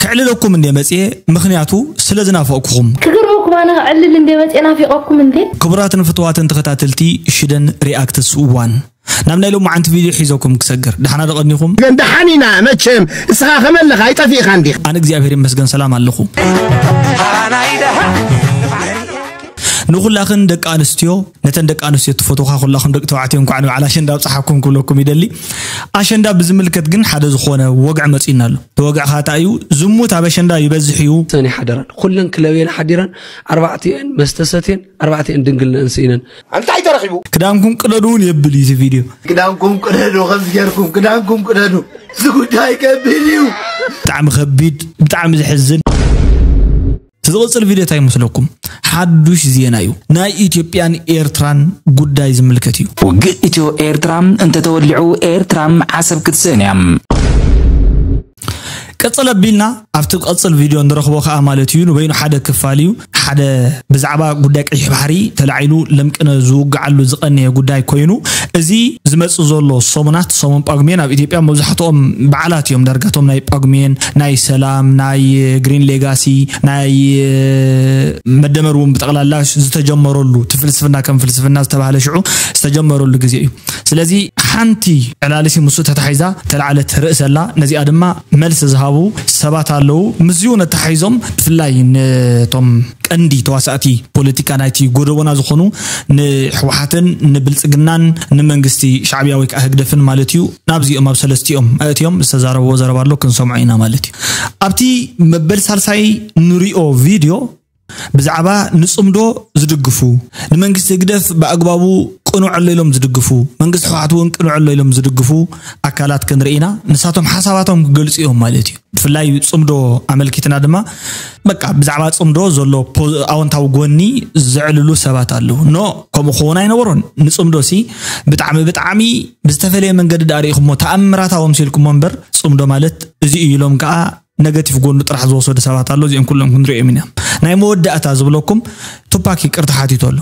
ክዕልለኩም እንደ መጽኤ፣ ምኽንያቱ ስለ ዝናፈቕኩኹም። ክገርመኩም ኣነ ክዕልል እንደ መጽኤ ናፊቐኩም እንደ። ክቡራትን ፍትዋትን ተኸታተልቲ ሽደን ሪኣክትስ ዋን፣ ናብ ናይ ሎማዓንቲ ቪድዮ ሒዘኩም ክሰግር። ደሓና ዶ ቀኒኹም? ግን ደሓን ኢና መቸም። እስኻ ከመለኻ ኣይጠፊእኻ እንዲኻ? ኣነ እግዚኣብሔር ይመስገን ሰላም ኣለኹ። ንኹላኽን ደቂ ኣንስትዮ፣ ነተን ደቂ ኣንስትዮ ትፈትውኻ ኩላኹም ደቂ ተባዕትዮ እንኳዕ ንበዓል ኣሸንዳ ኣብፀሓኩም ክብለኩም ይደሊ። ኣሸንዳ ብዝምልከት ግን ሓደ ዝኾነ ወግዒ መፂእና ኣሎ። እቲ ወግዒ ኸዓ እንታይ እዩ? ዝሙት ኣብ ኣሸንዳ ይበዝሕ እዩ። ሰኒ ሓደራን ኩለን ክለብየን ሓዲረን ኣርባዕቲኤን መስተ ሰትየን ኣርባዕቲኤን ድንግልነን ስኢነን። እንታይ ተረኺቡ? ክዳንኩም ቅደዱ እውን የብል እዩ እቲ ቪድዮ። ክዳንኩም ቅደዱ፣ ከምዚ ጌርኩም ክዳንኩም ቅደዱ። እዚ ጉዳይ ከቢድ እዩ። ብጣዕሚ ከቢድ፣ ብጣዕሚ ዘሕዝን። ዝቕጽል ቪድዮ እንታይ ይመስለኩም? ሓዱሽ ዜና እዩ። ናይ ኢትዮጵያን ኤርትራን ጉዳይ ዝምልከት እዩ። ውግእ ኢትዮ ኤርትራ እንተተወሊዑ ኤርትራ ዓሰብ ክትስእን እያ። ቀጽል ኣቢልና ኣብቲ ቀጽል ቪድዮ ንረኽቦ ከኣ ማለት እዩ። ንበይኑ ሓደ ክፋል እዩ። ሓደ ብዛዕባ ጉዳይ ቀይሕ ባሕሪ ተላዒሉ ለምቅነ ዝውግዓሉ ዝቐነየ ጉዳይ ኮይኑ፣ እዚ ዝመጽእ ዘሎ ሰሙናት፣ ሰሙን ጳጉሜን ኣብ ኢትዮጵያ መብዛሕትኦም በዓላት እዮም። ዳርጋቶም ናይ ጳጉሜን፣ ናይ ሰላም፣ ናይ ግሪን ሌጋሲ፣ ናይ መደመር እውን ብጠቕላላ ዝተጀመረሉ፣ እቲ ፍልስፍና ከም ፍልስፍና ዝተባህለ ሽዑ ዝተጀመረሉ ግዜ እዩ። ስለዚ ሓንቲ ዕላልሲ ምስኡ ተታሒዛ ተላዕለት ርእሰ ኣላ። ነዚኣ ድማ መልሲ ዝሃቡ ሰባት ኣለዉ። ምስዚኡ ነተሓሒዞም ብፍላይ ነቶም ቀንዲ ተዋሳእቲ ፖለቲካ ናይቲ ጎደቦና ዝኾኑ ንህወሓትን ንብልጽግናን ንመንግስቲ ሻዕብያ ወይ ከዓ ህግደፍን ማለት እዩ፣ ናብዚኦም ኣብ ሰለስቲኦም ኣእትዮም ዝተዛረብዎ ዘረባ ኣሎ፣ ክንሰምዖ ኢና ማለት እዩ። ኣብቲ መበል ሳልሳይ ንሪኦ ቪድዮ ብዛዕባ ንጽምዶ ዝድግፉ፣ ንመንግስቲ ህግደፍ ብኣግባቡ ቅኑዕ ኣሎ ኢሎም ዝድግፉ፣ መንግስቲ ህወሓት እውን ቅኑዕ ኣሎ ኢሎም ዝድግፉ ኣካላት ክንርኢ ኢና። ንሳቶም ሓሳባቶም ክገልጹ እዮም ማለት እዩ። ብፍላይ ጽምዶ ኣመልኪትና ድማ በቃ ብዛዕባ ጽምዶ ዘሎ ፖ-፣ ኣወንታዊ ጎኒ ዘዕልሉ ሰባት ኣለዉ። ኖ፣ ከምኡ ክኸውን ኣይነበሮን። ንጽምዶ ሲ ብጣዕሚ፣ ብጣዕሚ ብዝተፈለየ መንገዲ ዳኣ ርኢኹሞ፣ ተኣምራታዊ ኣምሲልኩሞ እምበር ጽምዶ ማለት እዚ እዩ ኢሎም ከኣ ነገቲቭ ጎኑ ጥራሕ ዝወሰዱ ሰባት ኣሎ። እዚኦም ኩሎም ክንሪኦም ኢና። ናይ መወዳእታ ዝብለኩም ቱፓክ ይቅርታ ሓቲቱ ኣሎ።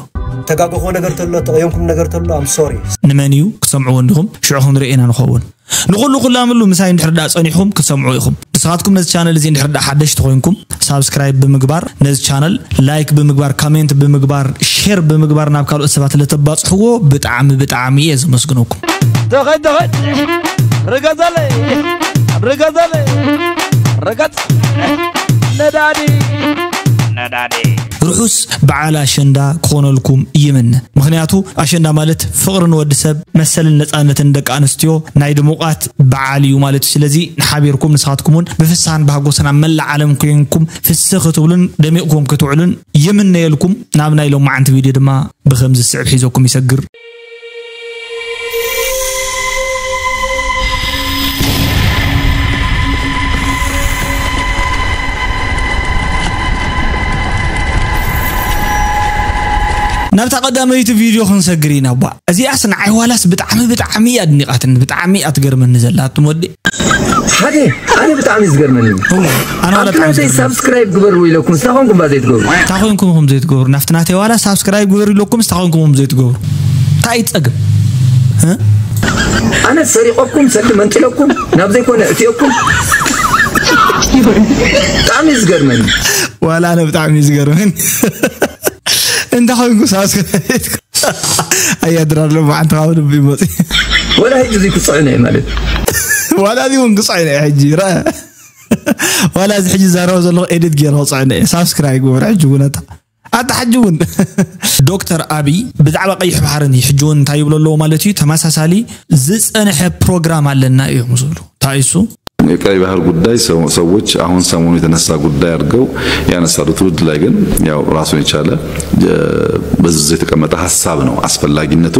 ተጋገኹዎ ነገር ተሎ፣ ተቐየምኩም ነገር ተሎ፣ I'm sorry። ንመን እዩ ክሰምዕዎ እንዲኹም? ሽዑ ክንሪኦ ኢና ንኸውን። ንኹሉ ኩላምሉ ምሳይ እንድሕር ደኣ ጸኒሕኩም ክትሰምዑ ኢኹም። ንስኻትኩም ነዚ ቻነል እዚ እንድሕር ደኣ ሓደሽቲ ኮይንኩም ሳብስክራይብ ብምግባር ነዚ ቻነል ላይክ ብምግባር፣ ካሜንት ብምግባር፣ ሼር ብምግባር ናብ ካልኦት ሰባት ለተባጽሕዎ ብጣዕሚ፣ ብጣዕሚ እየ ዘመስግነኩም። ተኸድ፣ ተኸድ። ርገጸለይ፣ ርገጸለይ፣ ርገጽ። ነዳዲ፣ ነዳዲ። ርሑስ በዓል ኣሸንዳ ክኾነልኩም ይምነ። ምኽንያቱ ኣሸንዳ ማለት ፍቕሪ ንወዲ ሰብ፣ መሰልን ነጻነትን ደቂ ኣንስትዮ፣ ናይ ድሙቓት በዓል እዩ ማለት እዩ። ስለዚ ንሓቢርኩም ንስኻትኩም እውን ብፍስሃን ብሃጎስን ኣብ መላእ ዓለም ኮይንኩም ፍስህ ክትብሉን ደሚቕኩም ክትውዕሉን ይምነየልኩም። ናብ ናይ ሎማዓንቲ ቪድዮ ድማ ብኸምዚ ዝስዕብ ሒዘኩም ይሰግር። ናብታ ቀዳመይቲ ቪድዮ ክንሰግር ኢና። ቧ፣ እዚኣስ ንዓይ ዋላስ ብጣዕሚ፣ ብጣዕሚ እያ ኣድኒቓትኒ፣ ብጣዕሚ እያ ትገርመኒ ዘላ፣ ኣቱም ወዲ። ሓደ፣ ኣነ ብጣዕሚ ዝገርመኒ። እወ፣ ኣነ ዋላ ኣብቲ ብጣዕሚ ናተይ ዝገርመኒ። ሳብስክራይብ ግበሩ ኢለኩም፣ ስታ ኮንኩም ባ ዘይትገብሩ? እንታይ ኮንኩም ኢኹም ዘይትገብሩ? ናብቲ ናተይ ዋላ ሳብስክራይብ ግበሩ ኢለኩም፣ ስታ ኮንኩም ኢኹም ዘይትገብሩ? እንታይ እዩ ጸገም? እ? ኣነ ሰሪቐኩም፣ ሰልዲ መንጢለኩም፣ ናብ ዘይኮነ እትየኩም። ብጣዕሚ እዩ ዝገርመኒ። ዋላ ኣነ ብጣዕሚ እዩ ዝገርመኒ። እንታይ ኮንኩ ሳብስክራይብ ኣያድራሎ መዓንተ ካብ ልቢ ይመጽእ። ወላ ሕጂ እዚ ክጽዕኖ እየ ማለት። ዋላ እዚ እውን ክጽዕኖ እየ ሕጂ፣ ረአ። ዋላ እዚ ሕጂ ዝዛረቦ ዘለኹ ኤዲት ገይረ ክጽዕኖ እየ። ሳብስክራይብ ግበር ሕጂ እውን ኣታ። ኣታ ሕጂ እውን። ዶክተር ኣቢይ ብዛዕባ ቀይሕ ባሕርን ሕጂ እውን እንታይ ይብሎ ኣለዎ ማለት እዩ? ተመሳሳሊ ዝጸንሐ ፕሮግራም ኣለና እዮም ዝብሉ። እንታይ እሱ? የቀይ ባህር ጉዳይ ሰው-፣ ሰዎች አሁን ሰሞኑ የተነሳ ጉዳይ አድርገው ያነሳሉ። ትውልድ ላይ ግን ያው ራሱን የቻለ፣ እ፣ በዝርዝር የተቀመጠ ሀሳብ ነው። አስፈላጊነቱ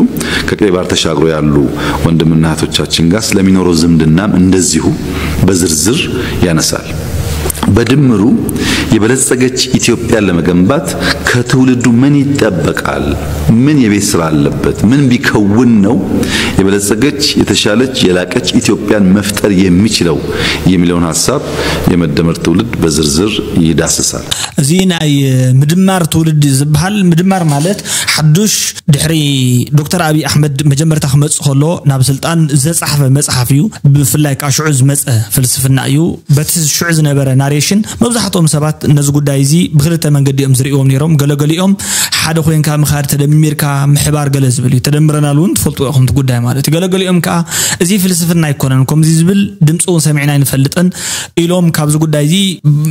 ከቀይ ባህር ተሻግሮ ያሉ ወንድምና እህቶቻችን ጋር ስለሚኖረው ዝምድናም እንደዚሁ በዝርዝር ያነሳል። በድምሩ የበለጸገች ኢትዮጵያን ለመገንባት ከትውልዱ ምን ይጠበቃል? ምን የቤት ስራ አለበት? ምን ቢከውን ነው የበለጸገች፣ የተሻለች፣ የላቀች ኢትዮጵያን መፍጠር የሚችለው የሚለውን ሀሳብ የመደመር ትውልድ በዝርዝር ይዳስሳል። እዚ ናይ ምድማር ትውልድ ዝበሃል፣ ምድማር ማለት ሓዱሽ ድሕሪ ዶክተር ኣብይ ኣሕመድ መጀመርታ ክመጽእ ከሎ ናብ ስልጣን ዘጻሕፈ መጽሓፍ እዩ። ብፍላይ ካብ ሽዑ ዝመጸ ፍልስፍና እዩ። በቲ ሽዑ ዝነበረ ሬሽን መብዛሕትኦም ሰባት ነዚ ጉዳይ እዚ ብክልተ መንገዲ እዮም ዝርእዎም ነይሮም። ገለገሊኦም ሓደ ኮይንካ ምኻድ፣ ተደሚርካ ምሕባር ገለ ዝብል እዩ። ተደምረናል እውን ትፈልጡ ኢኹም እቲ ጉዳይ ማለት እዩ። ገለገሊኦም ከዓ እዚ ፍልስፍና ኣይኮነን፣ ከምዚ ዝብል ድምፂ እውን ሰሚዕና ኣይንፈልጥን ኢሎም ካብዚ ጉዳይ እዚ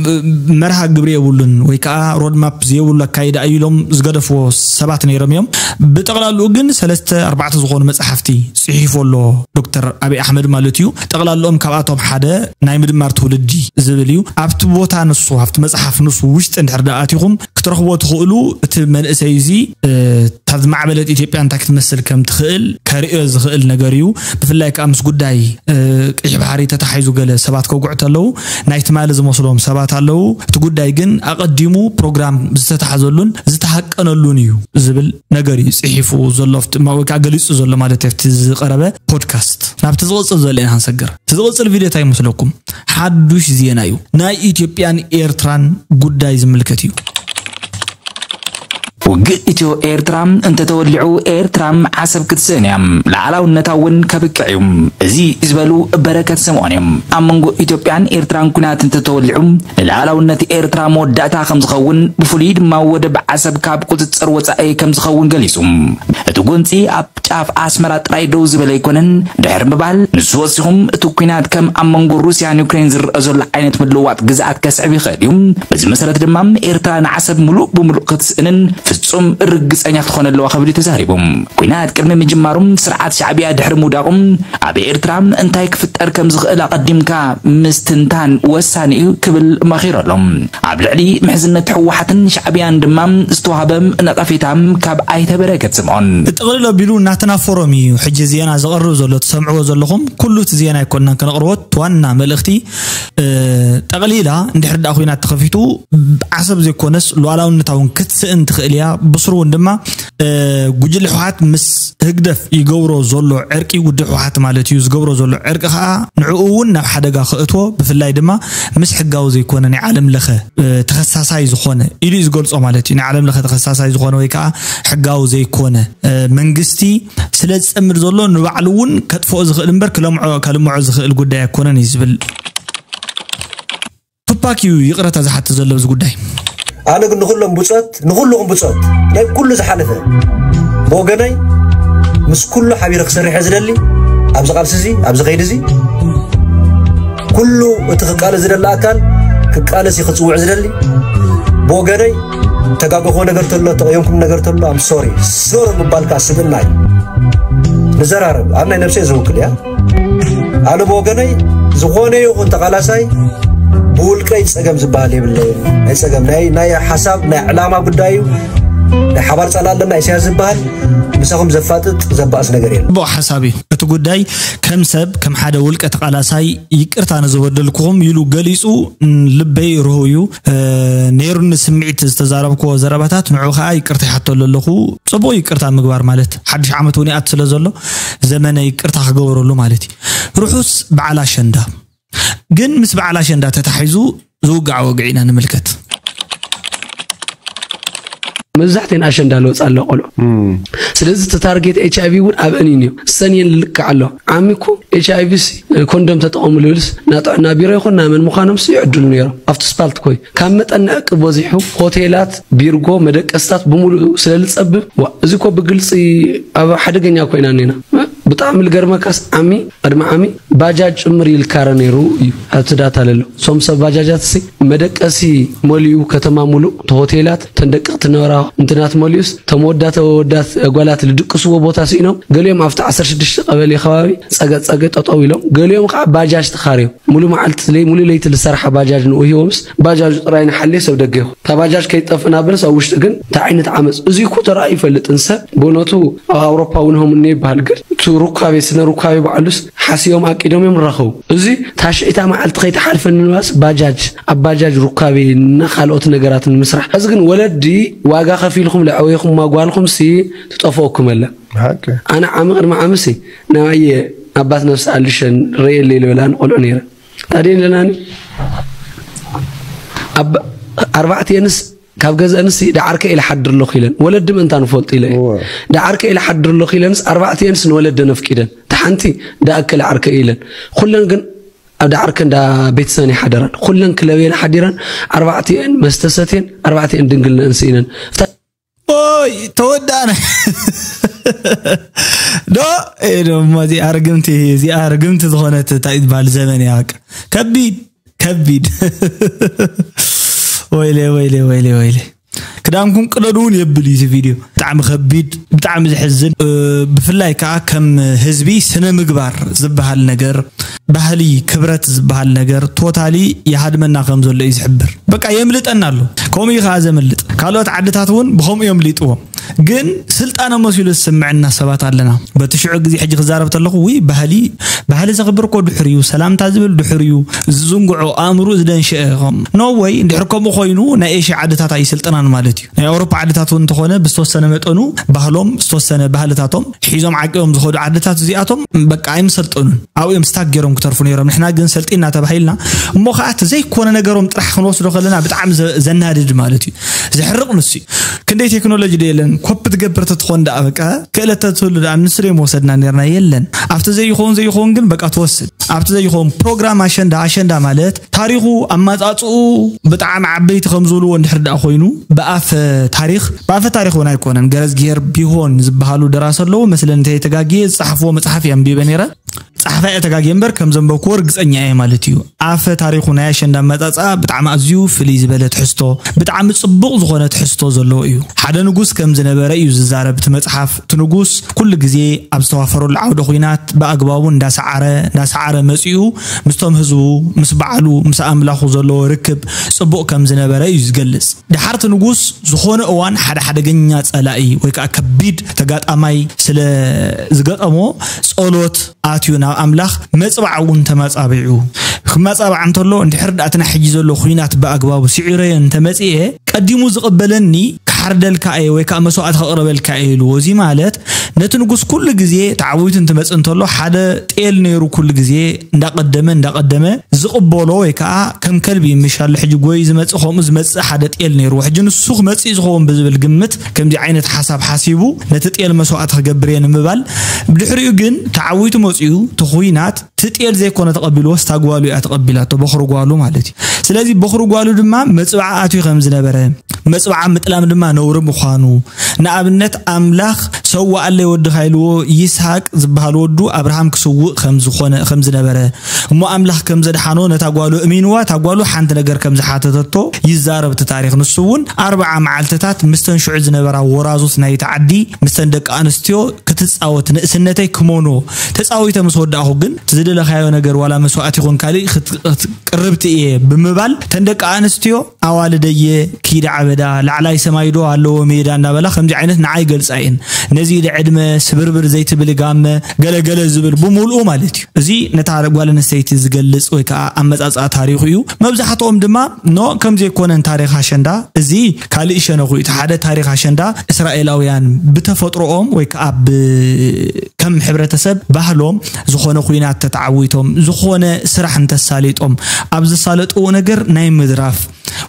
ብ- መርሃ ግብሪ የብሉን ወይ ከዓ ሮድማፕ ዘይብሉ ኣካይዳ እዩ ኢሎም ዝገደፍዎ ሰባት ነይሮም እዮም። ብጠቕላልኡ ግን ሰለስተ ኣርባዕተ ዝኾኑ መፅሓፍቲ ፅሒፉ ኣሎ ዶክተር ኣብይ ኣሕመድ ማለት እዩ። ጠቕላልኦም ካብኣቶም ሓደ ናይ ምድማር ትውልዲ ዝብል እዩ። ኣብቲ ቦታ ንሱ ኣብቲ መፅሓፍ ንሱ ውሽጢ እንድሕር ደኣ ኣቲኹም ክትረኽቦ ትኽእሉ። እቲ መንእሰይ እዚ እታ ዝማዕበለት ኢትዮጵያ እንታይ ክትመስል ከም ትኽእል ከርእዮ ዝኽእል ነገር እዩ። ብፍላይ ከዓ ምስ ጉዳይ ቀይሕ ባሕሪ ተታሒዙ ገለ ሰባት ከውግዑ ተለዉ ናይ ትማሊ ዝመስሎም ሰባት ኣለዉ። እቲ ጉዳይ ግን ኣቐዲሙ ፕሮግራም ዝተታሕዘሉን ዝተሃቀነሉን እዩ ዝብል ነገር እዩ ፅሒፉ ዘሎ ወይ ከዓ ገሊፁ ዘሎ ማለት ኣብቲ ዝቐረበ ፖድካስት። ናብቲ ዝቕፅል ዘሎ ኢና ክንሰግር። እቲ ዝቕፅል ቪድዮ እንታይ ይመስለኩም? ሓዱሽ ዜና እዩ። ናይ ኢትዮጵያን ኤርትራን ጉዳይ ዝምልከት እዩ። ውግእ ኢትዮ ኤርትራ እንተተወሊዑ ኤርትራ ዓሰብ ክትስእን እያ። ላዕላውነታ እውን ከብቅዕ እዩ። እዚ ዝበሉ በረከት ስምኦን እዮም። ኣብ መንጎ ኢትዮጵያን ኤርትራን ኩናት እንተተወሊዑ ንላዕላውነት ኤርትራ መወዳእታ ከም ዝኸውን ብፍሉይ ድማ ወደብ ዓሰብ ካብ ቁፅፅር ወፃኢ ከም ዝኸውን ገሊፁ። እቲ ጎንፂ ኣብ ጫፍ ኣስመራ ጥራይ ደው ዝበለ ኣይኮነን ድሕሪ ምባል ንሱ ወሲኹም እቲ ኩናት ከም ኣብ መንጎ ሩስያን ዩክሬን ዝረአ ዘሎ ዓይነት ምልውዋጥ ግዝኣት ከስዕብ ይኽእል እዩ። በዚ መሰረት ድማ ኤርትራ ንዓሰብ ሙሉእ ብሙሉእ ክትስእንን ፍጹም ርግጸኛ ክትኾን ኣለዋ ክብል እዩ ተዛሪቡ። ኩናት ቅድሚ ምጅማሩ ስርዓት ሻዕብያ ድሕሪ ምውዳቑ ኣብ ኤርትራ እንታይ ክፍጠር ከም ዝኽእል ኣቐዲምካ ምስትንታን ወሳኒ እዩ ክብል መኺሩ ኣሎ። ኣብ ልዕሊ ምሕዝነት ህወሓትን ሻዕብያን ድማ ዝተዋህበ ነቐፌታ ካብ ኣይተ በረከት ስምዖን። ጥቕልል ኣቢሉ ናትና ፎረም እዩ ሕጂ ዜና ዘቕርብ ዘሎ። ትሰምዕዎ ዘለኹም ኩሉ እቲ ዜና ኣይኮንናን ከነቕርቦ። እቲ ዋና መልእኽቲ ጠቕሊላ እንድሕር ደኣ ኩናት ተኸፊቱ ዓሰብ ዘይኮነስ ሉዓላውነታ እውን ክትስእን ትኽእል እያ። ብስሩ እውን ድማ ጉጅለ ህወሓት ምስ ህግደፍ ይገብሮ ዘሎ ዕርቂ፣ ውድብ ህወሓት ማለት እዩ፣ ዝገብሮ ዘሎ ዕርቂ ከዓ ንዕኡ እውን ናብ ሓደጋ ከእትዎ፣ ብፍላይ ድማ ምስ ሕጋዊ ዘይኮነ ናይ ዓለም ለኸ ተኸሳሳይ ዝኾነ ኢሉ እዩ ዝገልጾ ማለት እዩ። ናይ ዓለም ለኸ ተኸሳሳይ ዝኾነ ወይ ከዓ ሕጋዊ ዘይኮነ መንግስቲ ስለ ዝጸምድ ዘሎ ንባዕሉ እውን ከጥፍኦ ዝኽእል እምበር ክለምዖ ከልምዖ ዝኽእል ጉዳይ ኣይኮነን እዩ ዝብል። ቱፓክ እዩ ይቕረታ ዝሓትት ዘሎ ኣብዚ ጉዳይ። ኣነ ግን ንኹሎም ብጾት ንኹልኹም ብጾት ናይ ኩሉ ዝሓለፈ ብወገነይ ምስ ኩሉ ሓቢረ ክሰርሕ እየ ዝደሊ። ኣብዚ ቃልሲ እዚ ኣብዚ ከይዲ እዚ ኩሉ እቲ ክቃለስ ዝደሊ ኣካል ክቃለስ እዩ ክጽውዕ ዝደሊ። ብወገነይ ተጋገኹዎ ነገር ተሎ ተቐየምኩም ነገር ተሎ ኣም ሶሪ ሶሪ ምባል ከዓ ስብእና እዩ። ንዘራረብ ኣብ ናይ ነብሰይ ዝውክል እያ። ኣነ ብወገነይ ዝኾነ ይኹን ተቓላሳይ ብውልቀይ ፀገም ዝበሃል የብለይን። ናይ ፀገም ናይ ናይ ሓሳብ ናይ ዕላማ ጉዳይ እዩ። ናይ ሓባር ፀላ ኣለና ኢሳያስ ዝበሃል ምሳኹም ዘፋጥጥ ዘባእስ ነገር የለን። ጽቡቕ ሓሳብ እዩ። እቲ ጉዳይ ከም ሰብ ከም ሓደ ውልቀ ተቓላሳይ ይቅርታ ንዝበደልኩኹም ኢሉ ገሊጹ። ልበይ ርህው እዩ። ነይሩኒ ስምዒት ዝተዛረብክዎ ዘረባታት ንዑ ከዓ ይቅርታ ይሓተሉ ኣለኹ። ጽቡቕ ይቅርታ ምግባር ማለት ሓድሽ ዓመት እውን ይኣት ስለ ዘሎ ዘመነ ይቅርታ ክገበረሉ ማለት እዩ። ርሑስ በዓል ኣሸንዳ። ግን ምስ በዓል ኣሸንዳ ተታሒዙ ዝውጋዕ ወግዒ ኢና ንምልከት። መብዛሕትኤን ኣሸንዳ ለውፅ ኣሎ ቆልዑ። ስለዚ እቲ ታርጌት ኤች ኣይቪ እውን ኣብአን እዩ። ሰንየን ልልክዕ ኣሎ። ዓሚ እኮ ኤች ኣይቪ ሲ ኮንዶም ተጠቐሙ ልብልስ ናብ ጥዕና ቢሮ ይኹን ናብ መን ምዃኖም ሲ ይዕድሉ ነይሮም። ኣብቲ ስፓልት ኮይ ካብ መጠን ንዕቂ በዚሑ ሆቴላት፣ ቢርጎ፣ መደቀስታት ብምሉኡ ስለ ዝፀብብ ዋ እዚ እኮ ብግልፂ ኣብ ሓደገኛ ኮይና እኒና። ብጣዕሚ ልገርመካስ ዓሚ ቅድሚ ዓሚ ባጃጅ ጭምር ይልካረ ነይሩ እዩ ኣብቲ ዳታ ለሎ። ሶም ሰብ ባጃጃት ሲ መደቀሲ መሊኡ ከተማ ሙሉእ ተሆቴላት ተንደቅቕ ትነበራ እንትናት መሊኡስ ተመወዳተ ወዳት ጓላት ልድቅስዎ ቦታ ስኢኖም ገሊኦም ኣብቲ ዓሰርተ ሽዱሽተ ቀበሌ ከባቢ ጸገ ጸገ ጠጠው ኢሎም ገሊኦም ከዓ ባጃጅ ተኻርዮም ሙሉ መዓልቲ ለይ ሙሉ ለይቲ ልሰርሓ ባጃጅ ንኡ ሂቦምስ ባጃጁ ጥራይ ንሓልየ ሰብ ደገ ይኹን እታ ባጃጅ ከይትጠፍእ ናበለስ ኣብ ውሽጢ ግን እንታይ ዓይነት ዓመፅ እዚ እኮ ተራእዩ ይፈልጥን ሰብ ብእውነቱ ኣብ ኣውሮፓ እውን ሆምኒ ይበሃል ግን እቲ ሩካቤ ስነ ሩካቤ ባዕሉስ ሓስዮም ኣቂዶም እዮም ንራኸቡ እዚ ታሽዒታ መዓልቲ ከይትሓልፈኒ ንባስ ባጃጅ ኣብ ባጃጅ ሩካቤ እና ካልኦት ነገራት ንምስራሕ እዚ ግን ወለዲ ዋጋ ከፊልኩም ለዐወይኹም ማጓልኩም ሲ ትጠፍኦኩም ኣላ ኣነ ዓሚ ቅድሚ ዓሚ ሲ ናባየ ኣባት ነፍሲ ኣልሸን ርእየለይ ልበላ ንቆልዑ ነይረ ታዲየን ለናኒ ኣርባዕትየንስ ካብ ገዘአንስ ደዓርከ ኢለ ሓድር ኣለኹ ኢለን ወለዲ ምእንታ ንፈልጡ ኢለ ደዓርከ ኢለ ሓድር ኣለኹ ኢለንስ ኣርባዕትየንስ ንወለደን ኣፍቂደን እታ ሓንቲ ደኣከለ ዓርከ ኢለን ኩለን ግን ኣብ ዳዕርከ እንዳ ቤተሰበን ይሓደራን። ኩለን ክለብየን ሓዲረን፣ ኣርባዕቲኤን መስተ ሰትየን፣ ኣርባዕቲኤን ድንግልነአን ስኢነን። እታ ኦይ፣ ተወዳእና። ዶ፣ ኤ፣ ዶ፣ እሞ እዚኣ ርግምቲ፣ እዚኣ ርግምቲ ዝኾነት እንታይ ትበሃል ዘመን እያ በቃ። ከቢድ፣ ከቢድ። ወይለ፣ ወይለ፣ ወይለ፣ ወይለ። ክዳንኩም ቅደዱ እውን የብል እዩ እዚ ቪድዮ። ብጣዕሚ ከቢድ፣ ብጣዕሚ ዘሕዝን። እ፣ ብፍላይ ከዓ ከም ህዝቢ ስነ ምግባር ዝበሃል ነገር፣ ባህሊ፣ ክብረት ዝበሃል ነገር ቶታሊ ይሃድመና ከም ዘሎ እዩ ዝሕብር። በቃ የምልጠና ኣሎ። ከምኡ እዩ ከዓ ዘምልጥ። ካልኦት ዓድታት እውን ብኸምኡ የምልጥዎም። ግን ስልጣነ መሲሉ ዝስምዐና ሰባት ኣለና። በቲ ሽዑ ግዜ ሕጂ ክዛረብ ተለኹ፣ ውይ፣ ባህሊ፣ ባህሊ ዘኽብር እኮ ድሑር እዩ፣ ሰላምታ ዝብል ድሑር እዩ፣ ዝዝንግዖ፣ ኣእምሩ ዝደንሸአ። ከም፣ ኖ ወይ፣ እንድሕር ከምኡ ኮይኑ ናይ ኤሽያ ዓድታት ኣይስልጥናን ማለት እዩ። ናይ ኣውሮፓ ዓድታት እውን እንተኾነ ብዝተወሰነ መጠኑ ባህሎም፣ ዝተወሰነ ባህልታቶም ሒዞም ዓቂቦም ዝኸዱ ዓድታት እዚኣቶም በቃ ኣይምሰልጠኑን። ኣብኡ እዮም ስታክ ገይሮም ክተርፉ ነይሮም። ንሕና ግን ሰልጢና ተባሂልና እሞ ከዓ እቲ ዘይኮነ ነገሮም ጥራሕ ክንወስዶ ከለና ብጣዕሚ ዘ-፣ ዘናድድ ማለት እዩ። ዘሕርቕ ንሱ እዩ። ክንደይ ቴክኖሎጂ ዶ የለን? ኮፒ ትገብር ተትኾን ደኣ በቃ ክእለት ተትህሉ ደኣ ንሱ ዶ ምወሰድና ነርና? የለን። ኣብቲ ዘይኸውን ዘይኸውን ግን በቃ ትወስድ። ኣብቲ ዘይኸውን ፕሮግራም ኣሸንዳ፣ ኣሸንዳ ማለት ታሪኹ ኣመጻጽኡ ብጣዕሚ ዓበይቲ ከም ዝብልዎ እንድሕር ደኣ ኮይኑ ብኣፈ ታሪኽ፣ ብኣፈ ታሪኽ እውን ኣይኮነን። ገረዝጊሄር ቢሆን ዝበሃሉ ደራሲ ኣለዉ መስለኒ እንተይተጋግየ ዝጸሓፍዎ መጽሓፍ እየ ኣንቢበ ነይረ። ጸሓፋይ እየ ተጋግየ እምበር ከም ዘንበብክዎ ርግጸኛ እየ ማለት እዩ። ኣፈ ታሪኹ ናይ ኣሸንዳ ኣመጻጽኣ ብጣዕሚ ኣዝዩ ፍልይ ዝበለ ትሕዝቶ፣ ብጣዕሚ ጽቡቕ ዝኾነ ትሕዝቶ ዘለዎ እዩ። ሓደ ንጉስ ከም ዝነበረ እዩ ዝዛረብ እቲ መጽሓፍ። እቲ ንጉስ ኩሉ ግዜ ኣብ ዝተዋፈረሉ ዓውደ ኹናት ብኣግባቡ እንዳሰዓረ፣ እንዳሰዓረ መጺኡ ምስቶም ህዝቡ፣ ምስ በዓሉ፣ ምስ ኣምላኹ ዘለዎ ርክብ ጽቡቕ ከም ዝነበረ እዩ ዝገልጽ። ደሓር እቲ ንጉስ ዝኾነ እዋን ሓደ ሓደገኛ ጸላኢ ወይ ከዓ ከቢድ ተጋጣማይ ስለ ዝገጠሞ ጸሎት ኣትዩ ናብ ኣምላኽ መጽባዕ እውን ተማጻቢዑ። ክመጻባዕ እንተሎ እንድሕር ደኣ እቲ ናይ ሕጂ ዘሎ ኹናት ብኣግባቡ ስዒረዮ እንተመጽኤ ቀዲሙ ዝቕበለኒ ክሓርደልካ እየ ወይ ከዓ መስዋዕቲ ከቕርበልካ እየ ኢልዎ። እዚ ማለት ነቲ ንጉስ ኩሉ ግዜ ተዓዊቱ እንትመጽእ እንተሎ ሓደ ጤል ነይሩ ኩሉ ግዜ እንዳቐደመ እንዳቐደመ ዝቕበሎ ወይ ከዓ ከም ከልቢ ምሻሎ ሕጂ ጎይ ዝመጽእ ከምኡ ዝመጽእ ሓደ ጤል ነይርዎ። ሕጂ ንሱ ክመጽእ ዝኸውን ብዝብል ግምት ከምዚ ዓይነት ሓሳብ ሓሲቡ ነቲ ጤል መስዋዕቲ ክገብር እየ ንምባል ብድሕሪኡ ግን ተዓዊቱ መጺኡ እቲ ኹናት እቲ ጤል ዘይኮነ ተቐቢልዎ ስታ ጓሉ እያ ተቐቢላቶ በኽሪ ጓሉ ማለት እዩ። ስለዚ በኽሪ ጓሉ ድማ መጽባዓ ኣትዩ ከም ዝነበረ መጽባዓ ምጥላም ድማ ነውሪ ምዃኑ ንኣብነት ኣምላኽ ሰዋኣለይ ወድኻ ኢልዎ ይስሃቅ ዝበሃል ወዱ ኣብርሃም ክስውእ ከም ዝኾነ ከም ዝነበረ እሞ ኣምላኽ ከም ዘድሓኖ ነታ ጓሉ እሚንዋ እታ ጓሉ ሓንቲ ነገር ከም ዝሓተተቶ ይዛረብ እቲ ታሪኽ። ንሱ እውን ኣርብዓ መዓልትታት ምስተን ሽዑ ዝነበራ ወራዙት ናይቲ ዓዲ ምስተን ደቂ ኣንስትዮ ክትጻወት ንእስነተይ ክሞኖ ተጻዊተ ምስ ወዳእኹ ግን እቲ ዝደለኻዮ ነገር ዋላ መስዋእቲ ይኹን ካሊእ ክት- ክት- ቅርብቲ እየ ብምባል ተን ደቂ ኣንስትዮ ኣዋልደየ ኪዳ ዓበዳ ላዕላይ ሰማይ ዶ ኣለዎ ሜዳ እንዳበላ ከምዚ ዓይነት ንዓይ ገልጻ እየን። ነዚ ኢደ ዕድመ ስብርብር ዘይትብል ጋመ ገለገለ ዝብል ብምሉኡ ማለት እዩ። እዚ ነታ ጓል ኣንስተይቲ ዝገልጽ ወይ ከዓ ኣመጻጽኣ ታሪኹ እዩ። መብዛሕትኦም ድማ ኖ ከም ዘይኮነን ታሪኽ ኣሸንዳ እዚ ካልእ ሸነኹ እዩ። እቲ ሓደ ታሪኽ ኣሸንዳ እስራኤላውያን ብተፈጥሮኦም ወይ ከዓ ብ ከም ሕብረተሰብ ባህሎም ዝኾነ ኹናት ተተዓዊቶም ዝኾነ ስራሕ እንተሳሊጦም ኣብ ዘሳለጥዎ ነገር ናይ ምድራፍ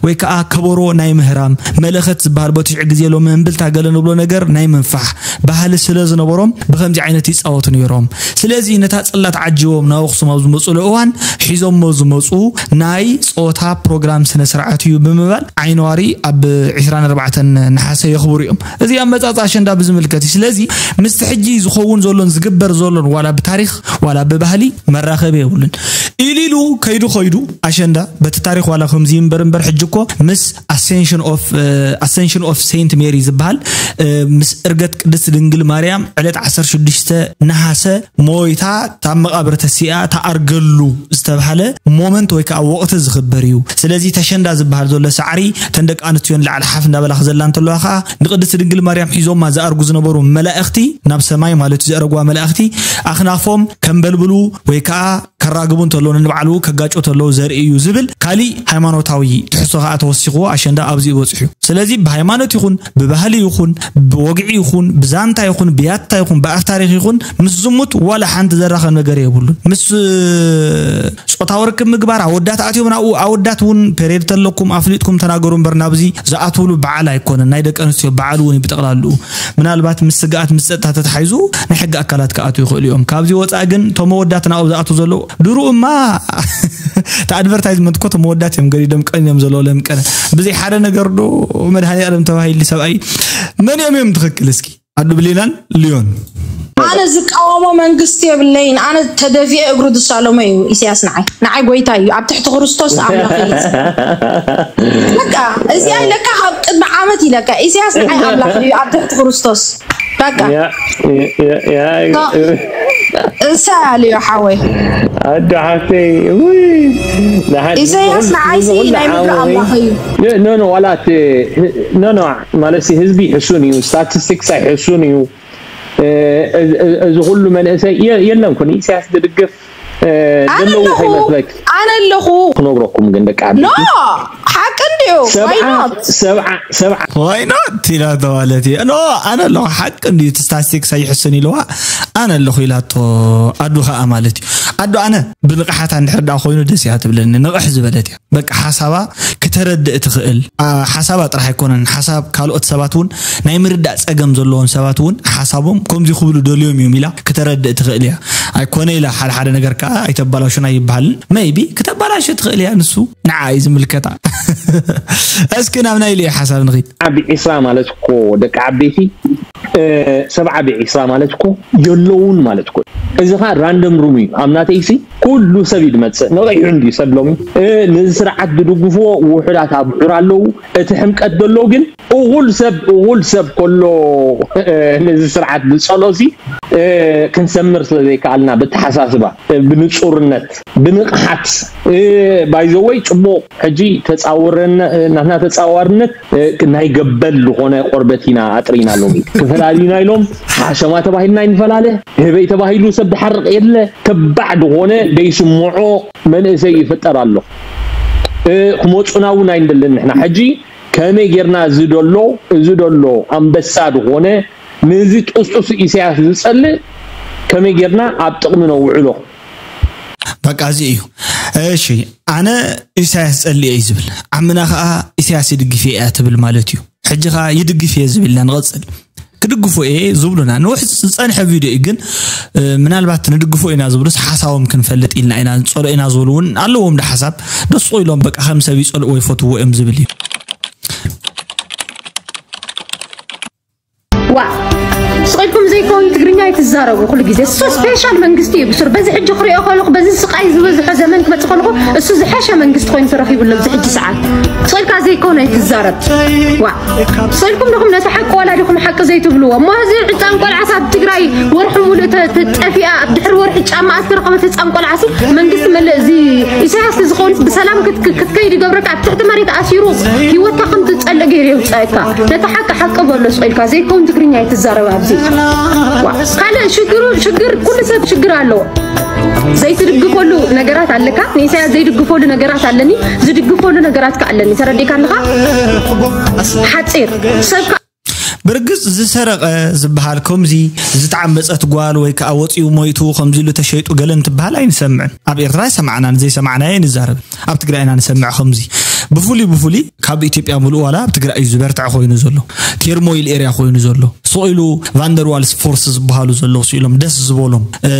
ወይ ከዓ ከበሮ ናይ ምህራም መለኸት ዝበሃል በቲ ሽዑ ግዜ ሎሚ እምብልታ ገለ ንብሎ ነገር ናይ ምንፋሕ ባህሊ ስለ ዝነበሮም ብከምዚ ዓይነት ይፃወቱ ነይሮም። ስለዚ ነታ ፅላት ዓጂቦም ናብ ኣኽሱም ኣብ ዝመፁሉ እዋን ሒዞሞ ዝመፁ ናይ ፆታ ፕሮግራም ስነ ስርዓት እዩ ብምባል ዓይነዋሪ ኣብ ዕስራን ኣርባዕተን ነሓሰ የኽብሩ እዮም። እዚ ኣመፃፅኣ ኣሸንዳ ብዝምልከት እዩ። ስለዚ ምስቲ ሕጂ ዝኸውን ዘሎን ዝግበር ዘሎን ዋላ ብታሪኽ ዋላ ብባህሊ መራኸቢ የብሉን። ኢሉ ኢሉ ከይዱ ከይዱ ኣሸንዳ በቲ ታሪኽ ዋላ ከምዚ እምበር እምበር ሕጂ እኮ ምስ ኣሴንሽን ኦፍ ኣሴንሽን ኦፍ ሴንት ሜሪ ዝበሃል ምስ እርገት ቅድስት ድንግል ማርያም ዕለት ዓሰርተ ሽዱሽተ ነሓሰ ሞይታ ታብ መቓብር ተሲኣ ተኣርገሉ ዝተብሃለ ሞመንት ወይ ከዓ ወቕቲ ዝኽበር እዩ። ስለዚ ተሸንዳ ዝበሃል ዘሎ ሳዕሪ ተን ደቂ ኣንስትዮ ንላዕሊ ሓፍ እንዳበላ ክዘላ እንተለዋ ከዓ ንቅድስት ድንግል ማርያም ሒዞማ ዝኣርጉ ዝነበሩ መላእኽቲ ናብ ሰማይ ማለት እዩ ዘእረግዋ መላእኽቲ ኣኽናፎም ከንበልብሉ ወይ ከዓ ከራግቡ እንተለዉ ንባዕሉ ከጋጩ ተለዉ ዘርኢ እዩ ዝብል ካሊእ ሃይማኖታዊ ትሕዝቶ ከዓ ተወሲኽዎ ኣሸንዳ እንዳ ኣብዚ በፂሑ እዩ። ስለዚ ብሃይማኖት ይኹን ብባህሊ ይኹን ብወግዒ ይኹን ብዛንታ ይኹን ብያታ ይኹን ብኣፍ ታሪክ ይኹን ምስ ዝሙት ዋላ ሓንቲ ዘራኸብ ነገር የብሉን። ምስ ጾታዊ ርክብ ምግባር ኣወዳት ኣትዮም ናብኡ ኣወዳት እውን ፔሬድ ተለኩም ኣፍሊጥኩም ተናገሩ እምበር ናብዚ ዝኣትውሉ በዓል ኣይኮነን። ናይ ደቂ ኣንስትዮ በዓል እውን እዩ ብጠቕላልኡ። ምናልባት ምስ ስግኣት ምስ ጸጥታ ተታሒዙ ናይ ሕጊ ኣካላት ክኣትዉ ይኽእሉ እዮም። ካብዚ ወፃኢ ግን እቶም ኣወዳት ናብኡ ዝኣትዉ ዘለዉ ድሩኡማ እቲ ኣድቨርታይዝመንት እኮ እቶም ኣወዳት እዮም ገዲዶም ቀኒዮም ዘለዉ ለምቀነ ብዘይ ሓደ ነገር ዶ መድሃኒ ኣለም ተባሂሉ ሰብኣይ መን እዮም እዮም ትኽክል እስኪ ኣዱ ብሌናን ሊዮን ኣነ ዝቃወሞ መንግስቲ የብለይን። ኣነ ተደፊኤ እግሩ ዝሳለሞ እዩ ኢሳያስ ንዓይ። ንዓይ ጎይታ እዩ። ኣብ ትሕቲ ክርስቶስ ኣምላኽ እዩ። በቃ እዚኣ ኢለካ ካብ ቅድሚ ዓመት ኢለካ ኢሳያስ ንዓይ ኣምላኽ እዩ ኣብ ትሕቲ ክርስቶስ። በቃ ያ ያ ያ እሳ ኣልዮ ሓወይ ኣዱ ሓፍተይ ውይ ንሓ- ኢሳያስ ንኹሉ- ንዓይሲ ንኹሉ ናይ ምድሪ ዓወይ- ኣምላኽ እዩ። ኖ ኖ ዋላ እቲ ኖ ኖ ማለት ህዝቢ ሕሱን እዩ። ስታቲስቲክስ ኣይሕሱን እዩ። እ- እ- እዚ ኩሉ መንእሰይ የ- የለን ኩን ኢሳያስ ዝድግፍ እ፣ ኣነ ዘለዉ ኣለኹ ከይመስለክ ኣነ ኣለኹ ክነግረኩም ግን ደቂ ዓዲ ኖ ሓቂ እንድዩ ሰብዓ ዋይኖት ሰብዓ ሰብዓ ዋይኖት ኢላቶ ማለት እዩ ኖ ኣነ ኣለኹ ሓቂ እንድዩ እቲ ስታስቲክስ ኣይሕስን ኢልዋ ኣነ ኣለኹ ኢላቶ ኣዱ ከዓ ማለት እዩ ኣዱ ኣነ ብንቕሓታ እንድሕር ዳ ኮይኑ ደስ እያ ትብለኒ ንቕሕ ዝበለት እያ በቃ ሓሳባ ክተረድእ ትኽእል ሓሳባ ጥራሕ ኣይኮነን ሓሳብ ካልኦት ሰባት እውን ናይ ምርዳእ ፀገም ዘለዎም ሰባት እውን ሓሳቦም ከምዚ ክብሉ ደልዮም እዮም ኢላ ክተረድእ ትኽእል እያ ኣይኮነ ኢላ ሓደ ሓደ ነገር ከዓ ኣይተባላሹና ይበሃል maybe ክተባላሹ ትኽእል እያ ንሱ ንዓ እዩ ዝምልከታ እስኪ ናብ ናይ ኢሉ ሓሳብ ንኺድ ዓቢ ዒስራ ማለት እኮ ደቂ ዓበይቲ እ፣ ሰብዓ ብዒስራ ማለት እኮ የለውን ማለት እኮ እዚ ኸዓ ራንደም ሩም እዩ ኣብ ናተይሲ ኩሉ ሰብ እዩ ዝመፅእ ነቐይሑ እንዲ ሰብ ሎሚ እ፣ ነዚ ስርዓት ዝድግፍዎ ውሑዳት ኣብሑር ኣለዉ እቲ ሕምቀት ዘሎ ግን እኹል ሰብ እኹል ሰብ ከሎ እ፣ ነዚ ስርዓት ዝፀሎሲ እ፣ ክንሰምር ስለ ዘይከኣልና ብተሓሳስባ እ፣ ብንፁርነት ብንቕሓት ባይዘወይ ፅቡቕ ሕጂ ተፃውረና ናትና ተፃዋርነት እ፣ ናይ ገበል ዝኾነ ቆርበት ኢና ኣጥሪና ሎሚ ክፈላሊና ኢሎም ሓሸማ ተባሂልና ይንፈላለ ህበይ ተባሂሉ ሰብ ድሓርቕ የለ ተባዕ ዝኾነ ደይስምዖ መንእሰይ ይፍጠር ኣሎ እ፣ ክመፁና እውን ኣይንደልን ንሕና ሕጂ ከመይ ጌርና እዚ ደሎ እዚ ደሎ ኣንበሳ ዝኾነ ነዚ ጥስጡስ ኢሳያስ ዝፀልእ ከመይ ጌርና ኣብ ጥቕሚ ነውዕሎ በቃ እዚ እዩ እሺ ኣነ ኢሳያስ ጸልየ እዩ ዝብል ዓምና ከዓ ኢሳያስ ይድግፍ እያ ትብል ማለት እዩ ሕጂ ከዓ ይድግፍ እየ ዝብል ኢና ንቐፅል ክድግፎ እየ ዝብሉና ንውሕ ዝፀንሐ ቪድዮ እዩ ግን እ፣ ምናልባት ንድግፎ ኢና ዝብሉስ ሓሳቦም ክንፈልጥ ኢልና ኢና ንፀልኦ ኢና ዝብሉ እውን ኣለዎም ዶ ሓሳብ ደስቑ ኢሎም በቃ ከም ሰብ ይፀልእዎ ይፈትዎ እዮም ዝብል እዩ ዋ ስቕ ኢልኩም ዘይከውን ትግርኛ ኣይትዛረቡ ኩሉ ግዜ እሱ ስፔሻል መንግስቲ እዩ ብሱር በዚ ሕጂ ክሪኦ ከለኹ በዚ ስቃይ ዝበዝሖ ዘመን ክመፅእ ከለኹ እሱ ዝሐሸ መንግስቲ ኮይኑ ተረኺቡ ኣሎ እዚ ሕጂ ሰዓት ስቕ ኢልካ ዘይከውን ኣይትዛረብ ዋ ስቕ ኢልኩም ዲኹም ነቲ ሓቂ ዋላ ዲኹም ሓቂ ዘይትብልዎ እሞ እዚ ህፃን ቆልዓስ ኣብ ትግራይ ወርሒ ሙሉእ ተ- ተ- ጠፊኣ ኣብ ድሕሪ ወርሒ ጫማ ኣስተረኸበት ህፃን ቆልዓሲ መንግስቲ መለ እዚ ኢሳያስ ዝኸውን ብሰላም ክት- ክት- ክትከይድ ይገብረካ ኣብ ትሕቲ መሬት ኣሲሩ ህይወትካ ከም ትፀልእ ገይሩ የውፀአካ ነቲ ሓቂ ሓቂ በሎ ስቕ ኢልካ ዘይከውን ትግርኛ ኣይትዛረብ ኣብዚ ዋ፣ ካልእ ሽግሩ ሽግር ኩሉ ሰብ ሽግር ኣለዎ ዘይትድግፈሉ ነገራት ኣለካ ንኢሳያስ ዘይድግፈሉ ነገራት ኣለኒ ዝድግፈሉ ነገራት ከ ኣለኒ ተረዲእካ ኣለካ ሓፂር ሰብ ከ- ብርግፅ ዝሰረቐ ዝበሃል ከምዚ ዝተዓመፀት ጓል ወይ ከዓ ወፂኡ ሞይቱ ከምዚ ኢሉ ተሸይጡ ገለ እንትበሃል ኣይንሰምዕን ኣብ ኤርትራ ኣይሰማዕናን ዘይሰማዕናዮ ኣይንዛረብን ኣብ ትግራይ ኢና ንሰምዕ ከምዚ ብፍሉይ ብፍሉይ ካብ ኢትዮጵያ ምሉእ ዋላ ኣብ ትግራይ እዩ ዝበርትዐ ኮይኑ ዘሎ ቴርሞይል ኤርያ ኮይኑ ዘሎ ስቕ ኢሉ ቫንደርዋልስ ፎርስ ዝበሃሉ ዘለዉ ስኢሎም ደስ ዝበሎም እ፣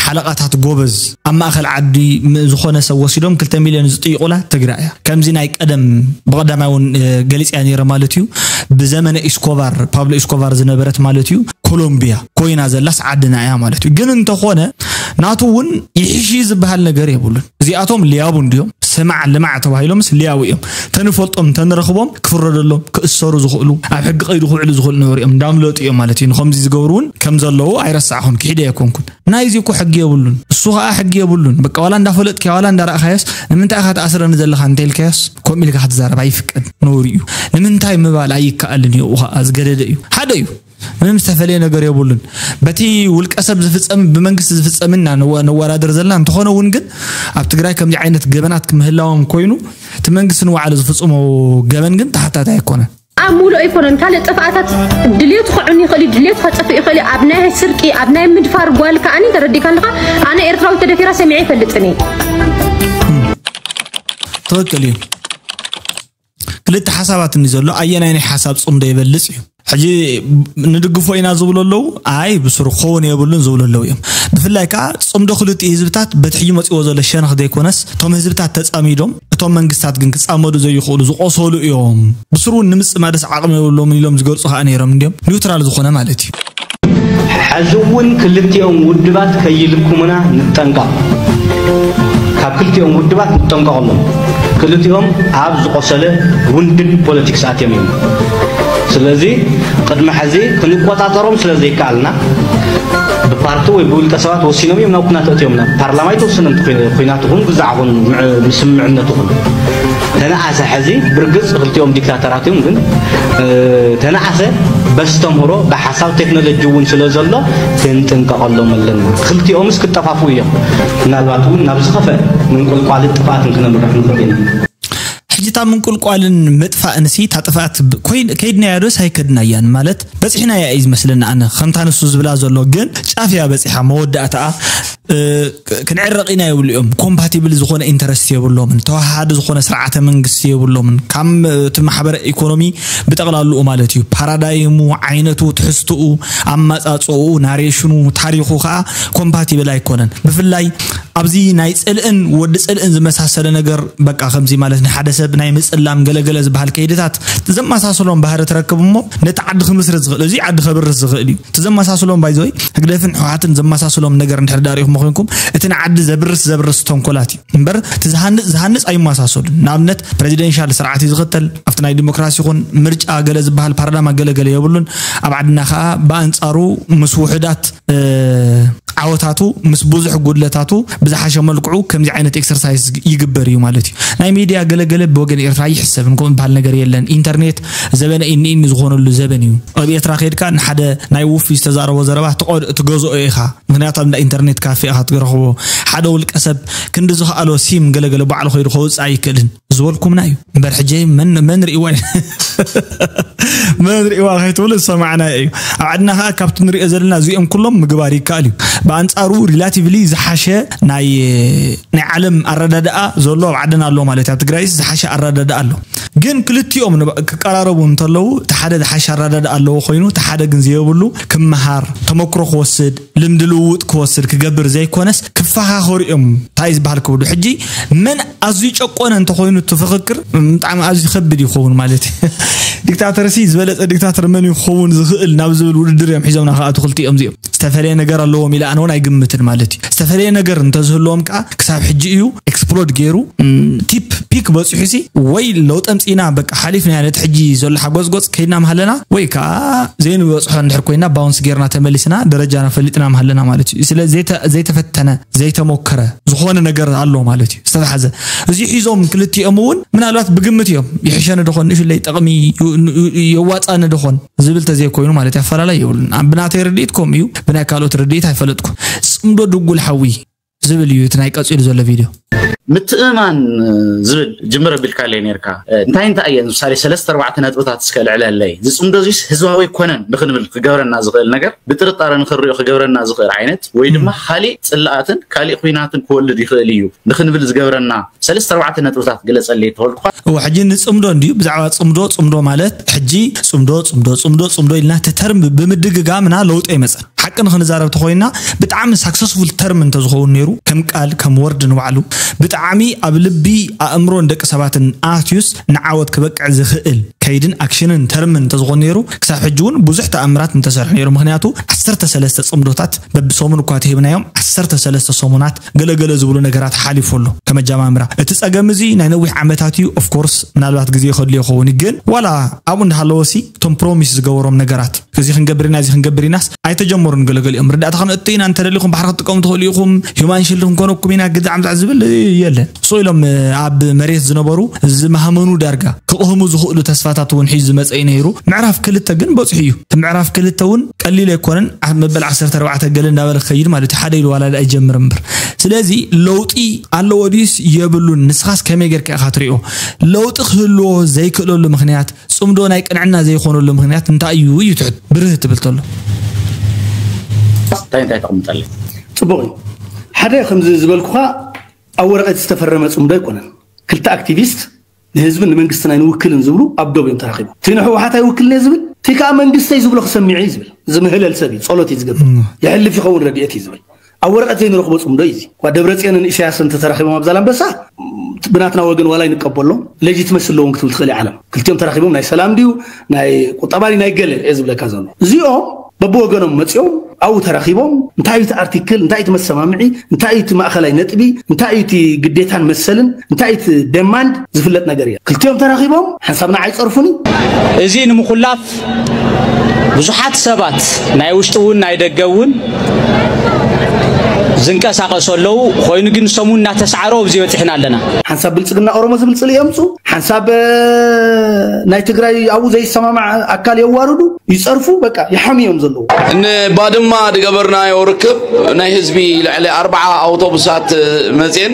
ሓለቓታት ጎበዝ ኣብ ማእኸል ዓዲ ም- ዝኾነ ሰብ ወሲዶም ክልተ ሚልዮን ዝጥይቑላ ትግራይ እያ ከምዚ ናይ ቀደም ብቐዳማይ እውን እ፣ ገሊፅያ ነይረ ማለት እዩ ብዘመነ ኢስኮባር ፓብሎ ኢስኮባር ዝነበረት ማለት እዩ ኮሎምቢያ ኮይና ዘላስ ዓድና እያ ማለት እዩ ግን እንተኾነ ናቱ እውን ይሕሺ ዝበሃል ነገር የብሉን እዚኣቶም ሊያቡ እንዲዮም ስማዕ ልማዕ ተባሂሎምስ ሊያቡ እዮም ተንፈልጦም ተንረኽቦም ክፍረደሎም ክእሰሩ ዝኽእሉ ኣብ ሕጊ ቀይዱ ክውዕሉ ዝኽእሉ ነበሩ እዮም እንዳምለጡ እዮም ማለት እዩ ንከምዚ ዝገብሩ እውን ከም ዘለዉ ኣይረሳዕኹን ክሒደ የኮንኩን ናይዚ እኮ ሕጊ የብሉን እሱ ከዓ ሕጊ የብሉን በቃ ዋላ እንዳፈለጥክያ ዋላ እንዳረእኻዮስ ንምንታይ ኢኻ ትኣስረኒ ዘለኻ እንተኢልካዮስ ከምኡ ኢልካ ክትዛረብ ኣይፍቀድ ነውሪ እዩ ንምንታይ ምባል ኣይከኣልን እዩ ከዓ ዝገደደ እዩ ሓደ እዩ ምንም ዝተፈለየ ነገር የብሉን። በቲ ውልቀ ሰብ ዝፍጸም ብመንግስቲ ዝፍጸምን ኢና ነወ- ነወዳድር ዘለና። እንተኾነ እውን ግን ኣብ ትግራይ ከምዚ ዓይነት ገበናት ክምህላዎም ኮይኑ እቲ መንግስቲ ንባዕሉ ዝፍጽሞ ገበን ግን ተሓታታይ ኣይኮነን። ኣብ ሙሉእ ኣይኮነን። ካልእ ጥፍኣታት ድሌቱ ክዕኑ ይኽእል እዩ፣ ድሌቱ ከጥፍእ ይኽእል እዩ። ኣብ ናይ ስርቂ፣ ኣብ ናይ ምድፋር ጓል ከኣኒ ተረዲእካ ኣለኻ። ኣነ ኤርትራዊት ተደፊራ ሰሚዐ ይፈልጥን እየ። ትኽክል እዩ። ክልተ ሓሳባት እኒ ዘሎ ኣየናይ ናይ ሓሳብ ጽምዶ ይበልጽ እዩ። ሕጂ ንድግፎ ኢና ዝብሉ ኣለዉ፣ ኣይ ብስሩ ክኸውን የብሉን ዝብሉ ኣለዉ እዮም። ብፍላይ ከዓ ጽምዶ ክልቲኡ ህዝብታት በቲ ሕጂ መጺዎ ዘሎ ሸነኽ ዘይኮነስ እቶም ህዝብታት ተጻሚዶም እቶም መንግስታት ግን ክጻመዱ ዘይኽእሉ ዝቆሰሉ እዮም። ብስሩ እውን ንምጽማደስ ዓቕሚ የብሎምን ኢሎም ዝገልጹ ከዓ ነይሮም እንዲዮም። ኒውትራል ዝኾነ ማለት እዩ። ሕዚ እውን ክልቲኦም ውድባት ከይልክሙና ንጠንቀቕ። ካብ ክልቲኦም ውድባት ንጠንቀቐሎም። ክልቲኦም ኣብ ዝቆሰለ ውንድድ ፖለቲክስ ኣትዮም እዮም። ስለዚ ቅድሚ ሕዚ ክንቆጻጸሮም ስለ ዘይከኣልና ብፓርቲ ወይ ብውልቀ ሰባት ወሲኖም እዮም ናብ ኩናት ኣእትዮምና። ፓርላማ ይተወስነ እንተ ኩናት ይኹን ግዛዕ ኹን ምስምዕነት ይኹን ተነኣሰ። ሕዚ ብርግጽ ክልቲኦም ዲክታተራት እዮም፣ ግን ተነኣሰ በስተምህሮ ብሓሳብ ቴክኖሎጂ እውን ስለ ዘሎ ክንጥንቀቐሎም ኣለና። ክልቲኦምስ ክጠፋፍኡ እዮም። ምናልባት እውን ናብ ዝኸፈ ምንቁልቋልን ጥፍኣትን ክነምርሕ ንኽእል ኢና። ሕጂ እታ ምንቁልቋልን ምጥፋእንሲ እታ ጥፍኣት ከይድናያ ዶስ ኣይከድናያን? ማለት በፂሕናያ እዩ ዝመስለኒ ኣነ። ከምታ ንሱ ዝብላ ዘሎ ግን ጫፍ እያ በፂሓ። መወዳእታኣ ክንዕረቕ ኢና ይብሉ እዮም። ኮምፓቲብል ዝኾነ ኢንተረስት የብሎምን። ተወሃሃዲ ዝኾነ ስርዓተ መንግስቲ የብሎምን። ካብ እቲ ማሕበረ ኢኮኖሚ ብጠቕላልኡ ማለት እዩ። ፓራዳይሙ፣ ዓይነቱ፣ ትሕዝትኡ፣ ኣመፃፅኡ፣ ናሬሽኑ፣ ታሪኹ ከዓ ኮምፓቲብል ኣይኮነን። ብፍላይ ኣብዚ ናይ ፅልእን ወዲ ፅልእን ዝመሳሰለ ነገር በቃ ከምዚ ማለት ንሓደ ሰብ ናይ ምፅላም ገለገለ ዝበሃል ከይድታት ዘመሳሰሎም ባህሪ ትረክብ እሞ ነቲ ዓዲ ክምስርት ዝኽእል እዚ ዓዲ ከብርስ ዝኽእል እዩ። እቲ ዘመሳስሎም ባይዘወይ ህግደፍን ሕወሓትን ዘመሳስሎም ነገር እንድሕር ዳሪኹም ኮይንኩም እቲ ንዓዲ ዘብርስ ዘብርስ ተንኮላት እዩ እምበር እቲ ዝሃንፅ ዝሃንፅ ኣይመሳሰሉን። ንኣብነት ፕሬዚደንሻል ስርዓት እዩ ዝኽተል ኣብቲ ናይ ዲሞክራሲ ይኹን ምርጫ ገለ ዝበሃል ፓርላማ ገለገለ የብሉን። ኣብ ዓድና ከዓ ብኣንፃሩ ምስ ውሕዳት ዓወታቱ ምስ ብዙሕ ጉድለታቱ ብዝሓሸ መልክዑ ከምዚ ዓይነት ኤክሰርሳይዝ ይግበር እዩ ማለት እዩ። ናይ ሚድያ ገለገለ ብወገን ኤርትራ ይሕሰብን ከምኡ ዝበሃል ነገር የለን። ኢንተርኔት ዘበነ ኢኒኢኒ ዝኾነሉ ዘበን እዩ። ኣብ ኤርትራ ከይድካ ንሓደ ናይ ውፊ ዝተዛረቦ ዘረባ ትገዝኦ ኢኻ። ምክንያቱ ኣብ እንዳ ኢንተርኔት ካፌ ኢኻ ትረኽቦ። ሓደ ውልቀ ሰብ ክንዲ ዝኸኣሎ ሲም ገለገለ ባዕሉ ከይዱ ከውፅእ ኣይክእልን። ዝበልኩምና እዩ እምበር ሕጂ መን መን ርእዋ መን ርእዋ ከይትብሉ ዝሰማዕና እዩ። ኣብ ዓድና ከዓ ካብቲ ንሪኦ ዘለና እዚኦም ኩሎም ምግባር ይከኣል እዩ። ብኣንፃሩ ሪላቲቭሊ ዝሓሸ ናይ ናይ ዓለም ኣረዳድኣ ዘሎ ኣብ ዓድና ኣሎ ማለት እዩ። ኣብ ትግራይስ ዝሓሸ ኣረዳድኣ ኣሎ። ግን ክልቲኦም ክቀራረቡ እንተለዉ እቲ ሓደ ዝሓሸ ኣረዳድኣ ኣለዎ ኮይኑ እቲ ሓደ ግን ዘየብሉ ክመሃር ተመክሮ ክወስድ ልምዲ ልውውጥ ክወስድ ክገብር ዘይኮነስ ክፈኻኸሩ እዮም። እንታይ ዝበሃል ክብሉ ሕጂ መን ኣዝዩ ጨቆነ እንተኮይኑ እቲ ፍክክር ብጣዕሚ ኣዝዩ ከብድ ይኸውን ማለት እዩ። ዲክታተር ሲ ዝበለፀ ዲክታተር መን ይኸውን ዝኽእል ናብ ዝብል ውድድር እዮም ሒዞምና ከኣቱ ክልቲኦም እዚኦም ዝተፈለየ ነገር ኣለዎም ኢለ ኣነ እውን ኣይግምትን ማለት እዩ። ዝተፈለየ ነገር እንተዝህልዎም ከዓ ክሳብ ሕጂ እዩ ኤክስፕሎድ ገይሩ ቲፕ ፒክ በፂሑ ሲ ወይ ለውጢ ኣምፂእና በቃ ሓሊፍና ነቲ ሕጂ ዘሎ ሓጎፅጎፅ ከይድና ማሃለና ወይ ከዓ ዘይንበፅሖ እንድሕር ኮይና ባውንስ ጌርና ተመሊስና ደረጃና ፈሊጥና ማሃለና ማለት እዩ። ስለ ዘይተፈተነ ዘይተሞከረ ዝኾነ ነገር ኣሎ ማለት እዩ ዝተታሓዘ። እዚ ሒዞም ክልቲኦም እውን ምናልባት ብግምት እዮም ይሕሸኒ ደኾን ንእሽለይ ጠቕሚ የዋፃኒ ደኾን ዝብል ተዘይኮይኑ ማለት ኣፈላላይ የብሉን። ብናተይ ርድኢት ከምኡ እዩ፣ ብናይ ካልኦት ርድኢት ኣይፈለጥኩ። ፅምዶ ድጉል ሓዊ ዝብል እዩ እቲ ናይ ቀፂሉ ዘሎ ቪድዮ። ምትእማን ዝብል ጅምር ኣቢልካለይ ነርካ እንታይ እንታይ እየን ምሳሌ ሰለስተ ኣርባዕተ ነጥብታት እስከ ልዕለለይ ዝፅምዶ እዚስ ህዝባዊ ኮነን ንክንብል ክገብረና ዝኽእል ነገር ብጥርጣረ ንክንሪኦ ክገብረና ዝኽእል ዓይነት ወይ ድማ ካሊእ ፅላኣትን ካሊእ ኩናትን ክወልድ ይኽእል እዩ ንክንብል ዝገብረና ሰለስተ ኣርባዕተ ነጥብታት ግለፀለይ ተወልድኳ። እወ ሕጂ ንፅምዶ እንድዩ ብዛዕባ ፅምዶ ፅምዶ ማለት ሕጂ ፅምዶ ፅምዶ ፅምዶ ፅምዶ ኢልና ተተርም ብምድግጋምና ለውጢ ኣይመፀን። ሓቂ ንክንዛረብ ተኮይና ብጣዕሚ ሳክሰስፉል ተርም እንተዝኸውን ነይሩ ከም ቃል ከም ወርድ ንባዕሉ ብጣዕሚ ኣብ ልቢ ኣእምሮን ደቂ ሰባትን ኣትዩስ ንዓወት ክበቅዕ ዝኽእል ከይድን ኣክሽንን ተርምን እንተዝኾን ነይሩ ክሳብ ሕጂ እውን ብዙሕ ተኣምራት ምተሰርሑ ነይሩ። ምክንያቱ ዓሰርተ ሰለስተ ፅምዶታት በብሰሙን እኳ ተሂብናዮም ዓሰርተ ሰለስተ ሰሙናት ገለገለ ዝብሉ ነገራት ሓሊፉ ኣሎ ከመጃማምራ። እቲ ፀገም እዚ ናይ ነዊሕ ዓመታት እዩ። ኦፍኮርስ ምናልባት ግዜ ከድልዮ ይኸውን ግን ዋላ ኣብኡ እንዳሃለወሲ እቶም ፕሮሚስ ዝገበሮም ነገራት እዚ ክንገብር ኢና እዚ ክንገብር ኢናስ ኣይተጀመሩን። ገለገሊኦም ርዳእታ ከነእቱ ኢና እንተደሊኹም ባሕሪ ክትጥቀሙ ትኽእሉ ኢኹም። ሂማን ሽልድ ክንኮነኩም ኢና ግዛዕ ምዛዕ ዝብል የለን። ሱቕ ኢሎም ኣብ መሬት ዝነበሩ ዝማህመኑ ዳርጋ ክቕህሙ ዝኽእሉ ተስፋታት እውን ሒዙ ዝመፀ እዩ ነይሩ። ምዕራፍ ክልተ ግን በፅሑ እዩ። እቲ ምዕራፍ ክልተ እውን ቀሊል ኣይኮነን። ዓ- መበል ዓሰርተ ኣርባዕተ ገለ እንዳበለ ክኸይድ ማለት እዩ። ሓደ ኢሉ ዋላ ኣይጀምር እምበር። ስለዚ ለውጢ ኣለዎ ድዩስ የብሉን? ንስኻስ ከመይ ጌርካ ኢኻ ትሪኦ? ለውጢ ክህልዎ ዘይክእለሉ ምኽንያት፣ ፅምዶ ናይ ቅንዕና ዘይኾነሉ ምኽንያት እንታይ እዩ እዩ ትሕት ብርህ ትብል ተሎ? እንታይ እንታይ ተቕምጠለይ? ፅቡቕ እዩ። ሓደ ከምዚ ዝበልኩኻ ኣብ ወረቐት ዝተፈረመ ፅምዶ ኣይኮነን። ክልተ ኣክቲቪስት ንህዝብን ንመንግስትን ኣይንውክልን ዝብሉ ኣብ ዶብ እዮም ተራኺቦም። እቲ ንህወሓት ኣይውክልን እየ ዝብል፣ እቲ ከዓ መንግስተይ ዝብሎ ክሰሚዕ እዩ ዝብል። ዝምህለል ሰብ እዩ፣ ጸሎት እዩ ዝገብር። የሕልፍ ይኸውን ረድኤት እዩ ዝብል። ኣብ ወረቐት ዘይንረኽቦ ጽምዶ እዩ እዚ። እኳ ደብረጽዮንን ኢሳያስን እንተተራኺቦም ኣብ ዛላምበሳ፣ ብናትና ወገን ዋላ ይንቀበሎም፣ ሌጂትመሲ ኣለዎም ክትብል ትኽእል እያ ዓለም። ክልቲኦም ተራኺቦም ናይ ሰላም ድዩ ናይ ቁጠባ ድዩ ናይ ገለ እየ ዝብለካ ዘሎ። እዚኦም በብወገኖም መፂኦም ኣብኡ ተራኺቦም እንታይ እዩ እቲ ኣርቲክል፣ እንታይ እዩ እቲ መሰማምዒ፣ እንታይ እዩ እቲ ማእኸላይ ነጥቢ፣ እንታይ እዩ እቲ ግዴታን መሰልን፣ እንታይ እዩ እቲ ደማንድ ዝፍለጥ ነገር እዩ። ክልቲኦም ተራኺቦም ሓንሳብ ንዓይ ፀርፉኒ። እዚ ንምኹላፍ ብዙሓት ሰባት ናይ ውሽጢ እውን ናይ ደገ እውን ዝንቀሳቐሱ ኣለዉ። ኮይኑ ግን ሰሙን እናተሳዕሮ ኣብዚ በፂሕና ኣለና። ሓንሳብ ብልፅግና ኦሮሞ ዝብል ፅልኢ የምፁ፣ ሓንሳብ ናይ ትግራይ ኣብኡ ዘይሰማማዕ ኣካል የዋርዱ፣ ይፀርፉ፣ በቃ ይሓሙ እዮም ዘለዉ። ንባድማ ዝገበርናዮ ርክብ ናይ ህዝቢ ልዕሊ ኣርባዓ ኣውቶቡሳት መፅየን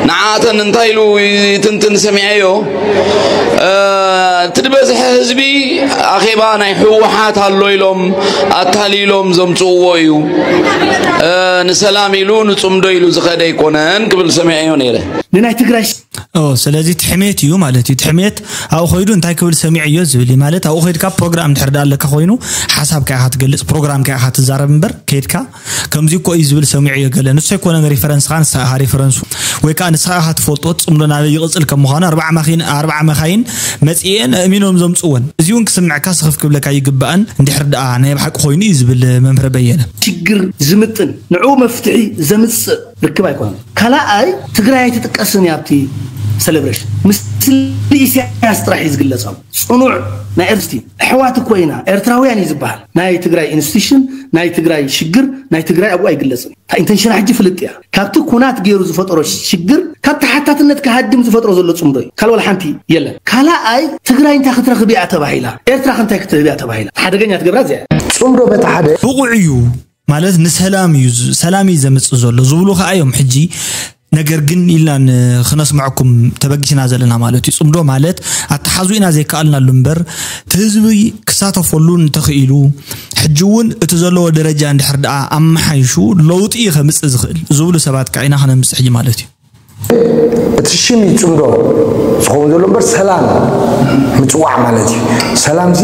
ንዓተን እንታይ ኢሉ ይትንትን ሰሚዐዮ። እቲ ዝበዝሐ ህዝቢ ኣኼባ ናይ ህወሓት ኣሎ ኢሎም ኣታሊሎም ዘምፅእዎ እዩ። ንሰላም ኢሉ ንፅምዶ ኢሉ ዝኸደ ኣይኮነን ክብል ሰሚዐዮ ነይረ። ንናይ ትግራይ ኦ ስለዚ ትሕሜት እዩ ማለት እዩ። ትሕሜት ኣብኡ ከይዱ እንታይ ክብል ሰሚዐዮ ዝብል እዩ ማለት ኣብኡ ከይድካ ፕሮግራም እንድሕር ዳ ኣለካ ኮይኑ ሓሳብ ከ ኢኻ ትገልፅ ፕሮግራም ከ ኢኻ ትዛረብ እምበር ከይድካ ከምዚ እኮ እዩ ዝብል ሰሚዐዮ ገለ ንሱ ኣይኮነን ሪፈረንስኻ ንስኻ ኢኻ ሪፈረንሱ ወይ ከዓ ንስኻ ኢኻ ትፈልጦ ፅምዶ ናበይ ይቕፅል ከም ምዃኑ ኣርባዓ ማኪን ኣርባዓ መኻይን መፅኤን ኣእሚኖም ዘምፅወን እዚ እውን ክስምዐካ ስኽፍ ክብለካ ይግባእን እንድሕር ደኣ ናይ ብሓቂ ኮይኑ እዩ ዝብል መምህር በየነ። ሽግር ዝምጥን ንዕኡ መፍትሒ ዘምፅእ ርክብ ኣይኮነን። ካልኣይ ትግራይ ኣይትጥቀስን እያ ኣብቲ ሴሌብሬሽን። ምስሊ ኢሳያስ ጥራሕ እዩ ዝግለጽ። ኣብ ጽኑዕ ናይ ኤርስቲ ኣሕዋት እኮ ኢና ኤርትራውያን እዩ ዝበሃል። ናይ ትግራይ ኢንስቲቱሽን ናይ ትግራይ ሽግር ናይ ትግራይ ኣብኡ ኣይግለጽን። እታ ኢንተንሽና ሕጂ ፍልጥ እያ። ካብቲ ኩናት ገይሩ ዝፈጠሮ ሽግር ካብ ተሓታትነት ክሃድም ዝፈጥሮ ዘሎ ጽምዶ እዩ። ካልእ ወላ ሓንቲ የለን። ካልኣይ ትግራይ እንታይ ክትረኽብ እያ ተባሂላ? ኤርትራ ከ እንታይ ክትህብ እያ ተባሂላ? ሓደገኛ ትገብራ እዚኣ እያ። ጽምዶ በቲ ሓደ ብቑዕ እዩ ማለት ንሰላም እዩ ሰላም እዩ ዘምፅእ ዘሎ ዝብሉ ከዓ እዮም ሕጂ ነገር ግን ኢልና ክነስምዐኩም ተበጊስና ዘለና ማለት እዩ። ፅምዶ ማለት ኣተሓዙኢና ዘይከኣልናሉ እምበር እቲ ህዝቢ ክሳተፈሉ እንተኽኢሉ ሕጂ እውን እቲ ዘለዎ ደረጃ እንድሕር ደኣ ኣመሓይሹ ለውጢ እዩ ከምፅእ ዝኽእል ዝብሉ ሰባት ከዓ ኢና ክነምፅእ ሕጂ ማለት እዩ። እቲ ሽም እዩ ፅምዶ ዝኸውን ዘሎ እምበር ሰላም ምፅዋዕ ማለት እዩ። ሰላም ዚ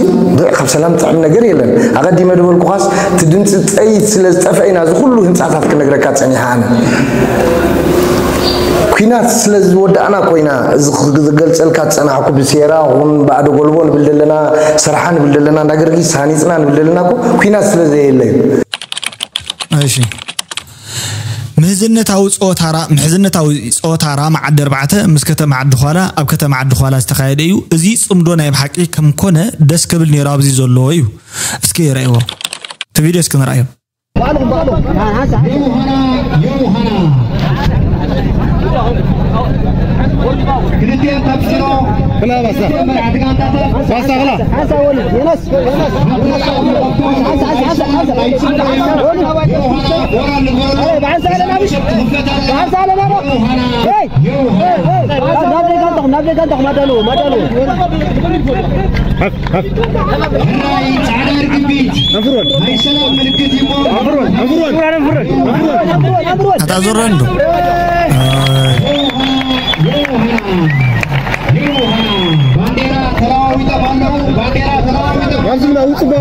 ካብ ሰላም ጥዕም ነገር የለን። ኣቐዲመ ዝበልኩኻስ እቲ ድምፂ ጥይት ስለ ዝጠፍአ ኢና እዚ ኩሉ ህንፃታት ክነግረካ ፀኒሓ ኣነ። ኩናት ስለ ዝወዳእና ኮይና እዚ ዝገልፀልካ ዝፀናሕኩ ብሴራ ኹን ባዕዶ ጎልቦ ንብል ዘለና ስራሓ ንብል ዘለና እንዳ ገርጊስ ሃኒፅና ንብል ዘለና እኮ ኩናት ስለ ዘየለ እዩ። እሺ ምሕዝነታዊ ፆታ ራ ምሕዝነታዊ ፆታ ራማ ዓዲ ኣርባዕተ ምስ ከተማ ዓዲ ኳላ ኣብ ከተማ ዓዲ ኳላ ዝተኻየደ እዩ። እዚ ፅምዶ ናይ ብሓቂ ከም ኮነ ደስ ክብል ነይሩ ኣብዚ ዘለዎ እዩ። እስኪ ረእይዎ እቲ ቪድዮ እስኪ ንርኣዮ። ናይ ጻዕዳ ርግቢት ናይ ሰላም ምልክት እዩ። ኣታ ዞረን ዶ ባንዴራ ተለዋዊጦም ኣለዉ። ባንዴራ ተለዋዊጦም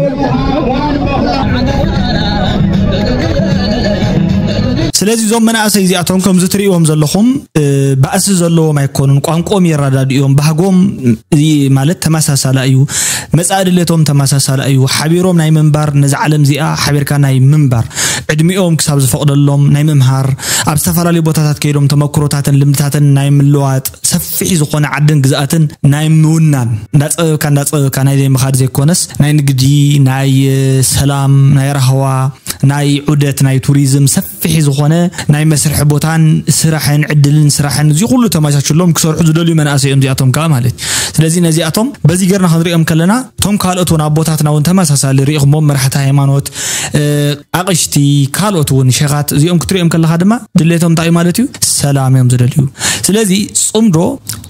ስለዚ እዞም መናእሰይ እዚኣቶም ከምዚ ትርእይዎም ዘለኹም ባእሲ ዘለዎም ኣይኮኑን። ቋንቋኦም የረዳድእዮም፣ ባህጎም ማለት ተመሳሳላ እዩ፣ መጻኢ ድሌቶም ተመሳሳላ እዩ። ሓቢሮም ናይ ምንባር ነዛ ዓለም እዚኣ ሓቢርካ ናይ ምንባር ዕድሚኦም ክሳብ ዝፈቕደሎም ናይ ምምሃር ኣብ ዝተፈላለዩ ቦታታት ከይዶም ተመክሮታትን ልምድታትን ናይ ምልዋጥ ሰፊሕ ዝኾነ ዓድን ግዝኣትን ናይ ምውናን እንዳጸበብካ እንዳጸበብካ ናይ ዘይምኻድ ዘይኮነስ ናይ ንግዲ ናይ ሰላም ናይ ራህዋ ናይ ዑደት ናይ ቱሪዝም ሰፊሕ ዝኾነ ናይ መስርሒ ቦታን ስራሕን ዕድልን ስራሕን እዚ ኩሉ ተመቻችሎም ክሰርሑ ዝደልዩ መናእሰይ እዮም እዚኣቶም ከዓ ማለት እዩ። ስለዚ ነዚኣቶም በዚ ጌርና ክንሪኦም ከለና፣ እቶም ካልኦት እውን ኣቦታትና እውን ተመሳሳሊ ሪኢኹሞም፣ መራሕቲ ሃይማኖት፣ ኣቕሽቲ፣ ካልኦት እውን ሸኻት፣ እዚኦም ክትሪኦም ከለኻ ድማ ድሌቶም እንታይ እዩ ማለት እዩ? ሰላም እዮም ዝደልዩ። ስለዚ ጽምዶ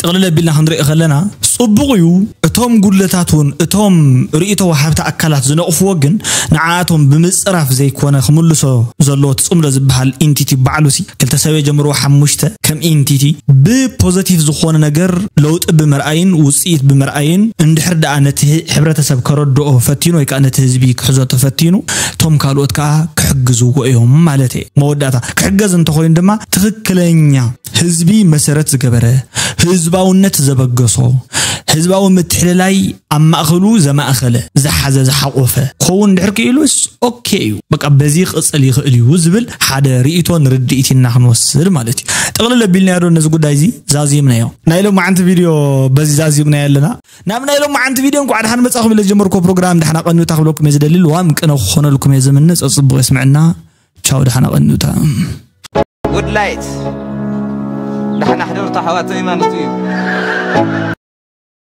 ጥቕልል ኣቢልና ክንሪኦ ከለና ጽቡቕ እዩ። እቶም ጉድለታት እውን እቶም ርእይቶ ወሃብቲ ኣካላት ዝነቕፍዎ ግን ንዓኣቶም ብምጽራፍ ዘይኮነ ክምልሶ ዘለዎ እቲ ጽምዶ ዝበሃል ኢንቲቲ ባዕሉ ሲ ክልተ ሰብ የጀምርዎ ሓሙሽተ ከም ኢንቲቲ ብፖዘቲቭ ዝኾነ ነገር ለውጢ ብምርኣይን ውፅኢት ብምርኣይን እንድሕር ደኣ ነቲ ሕብረተሰብ ከረድኦ ፈቲኑ ወይ ከዓ ነቲ ህዝቢ ክሕዞ ተፈቲኑ እቶም ካልኦት ከዓ ክሕግዝዎ እዮም ማለት እየ። መወዳእታ ክሕገዝ እንተኮይኑ ድማ ትኽክለኛ ህዝቢ መሰረት ዝገበረ ህዝባውነት ዘበገሶ ህዝባዊ ምትሕልላይ ኣብ ማእኸሉ ዘማእኸለ ዝሓዘ ዝሓቆፈ ክኸውን ድሕር ክኢሉስ ኦኬ እዩ። በቃ በዚ ክቕፅል ይኽእል እዩ ዝብል ሓደ ርእይቶን ርድኢት ኢና ክንወስድ ማለት እዩ። ጥቕልል ኣቢልናዮ ዶ ነዚ ጉዳይ እዚ ዛዚምናዮ? ናይ ሎማዓንቲ ቪድዮ በዚ ዛዚምናዮ ኣለና። ናብ ናይ ሎማዓንቲ ቪድዮ እንኳዕ ደሓን መጻኹም ኢለ ዝጀመርኩ ፕሮግራም ደሓና ቀንዩታ ክብለኩም እየ ዝደሊ። ልዋም ቅነ ክኾነልኩም እየ ዝምነ። ጸጽቡቕ የስምዕና። ቻው፣ ደሓና ቀንዩታ። ጉድ ላይት ደሓና ሕደሩ ኣሕዋት ሃይማኖት እዩ።